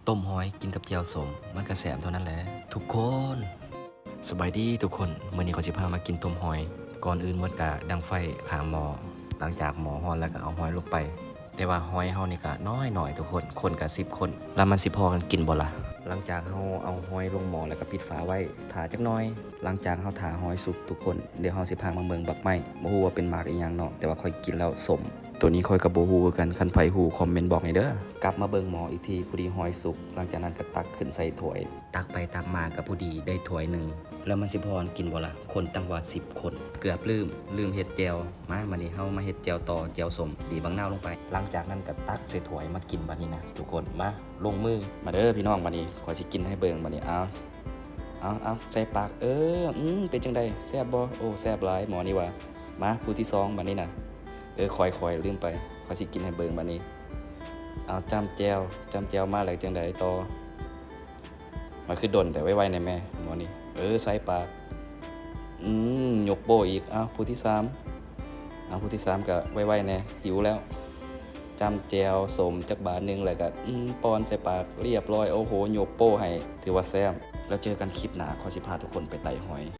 ຕົ້ມຫອຍກິນກັບແຈ່ວສົ້ມ ມັນກະແຊບເທົ່ານັ້ນແຫຼະທຸກຄົນ. ສະບາຍດີທຸກຄົນ, ມື້ນີ້ຂ້ອຍຊິພາມາກິນຕົ້ມຫອຍ. ກ່ອນອື່ນໝົດກະດັງໄຟຂ້າງໝໍ້, ຫຼັງຈາກໝໍ້ຮ້ອນແລ້ວກະເອົາຫອຍລົງໄປ. ແຕ່ວ່າຫອຍເຮົານີ້ກະນ້ອຍໆທຸກຄົນ, ຄົນກະສິບຄົນ ລະມັນຊິພໍກັນກິນບໍ່ລະ? ຫຼັງຈາກເຮົາເອົາຫອຍລົງໝໍ້ແລ້ວກະປິດຝາໄວ້ ຖ້າຈັກໜ່ອຍ. ຫຼັງຈາກເຮົາຖ້າຫອຍສຸກທຸກຄົນ, ດຽວເຮົາຊິພາມາເບິ່ງບັກໄມ້, ບໍ່ຮູ້ວ່າເປັນໝາກອີ່ຫຍັງເນາະ, ແຕ່ວ່າຂ້ອຍກິນແລ້ວສົ້ມ. ໂຕນີ້ຂ້ອຍກໍບໍ່ຮູ້ຄືກັນ, ຄັນໃຜຮູ້ຄອມເມັນບອກແດ່ເດີ. ກັບມາເບິ່ງໝໍ້ອີກທີ, ພໍດີຫອຍສຸກ. ຫຼັງຈາກນັ້ນກໍຕັກຂຶ້ນໃສ່ຖ້ວຍ, ຕັກໄປຕັກມາກໍພໍດີໄດ້ຖ້ວຍໜຶ່ງ. ແລ້ວມັນຊິພໍກັນກິນບໍ່ລະ? ຄົນຕັ້ງວ່າສິບຄົນ. ເກືອບລືມ, ລືມເຮັດແຈ່ວ. ມາ, ບາດນີ້ເຮົາມາເຮັດແຈ່ວຕໍ່, ແຈ່ວສົ້ມ, ບີບບັກນາວລົງໄປ. ຫຼັງຈາກນັ້ນກໍຕັກໃສ່ຖ້ວຍມາກິນບາດນີ້ນະທຸກຄົນ. ມາ, ລົງມື. ມາເດີພີ່ນ້ອງ, ບາດນີ້ຂ້ອຍຊິກິນໃຫ້ເບິ່ງບາດນີ້. ເອົາ, ເອົາ, ເອົາ, ໃສ່ປາກ. ເອີ, ອືມ, ເປັນຈັ່ງໃດ? ແຊບບໍ່? ໂອ້, ແຊບຫຼາຍໝໍ້ນີ້ວ່າ. ມາ, ຜູ້ທີສອງບາດນີ້ນະ. ເອີ, ຂ້ອຍ, ຂ້ອຍລືມໄປ, ຂ້ອຍຊິກິນໃຫ້ເບິ່ງບາດນີ້. ເອົາ, ຈ້ຳແຈ່ວ, ຈ້ຳແຈ່ວມາແລ້ວຈັ່ງໃດຕໍ່? ມັນຄືດົນແຕ່, ໄວໆແດ່ແມ່, ໝໍນີ້. ເອີ, ໃສ່ປາກ. ອືມ, ຍົກໂປ້ອີກ. ເອົາ, ຜູ້ທີສາມ. ເອົາ, ຜູ້ທີສາມກໍໄວໆແດ່, ຫິວແລ້ວ. ຈ້ຳແຈ່ວສົ້ມຈັກບາດໜຶ່ງ ແລ້ວກໍ, ອືມ, ປ້ອນໃສ່ປາກ, ລຽບຮ້ອຍ. ໂອ້ໂຫ, ຍົກໂປ້ໃຫ້, ຖືວ່າແຊບ. ແລ້ວເຈີກັນຄລິບໜ້າ, ຂ້ອຍຊິພາທຸກຄົນໄປໄຕ່ຫອຍ.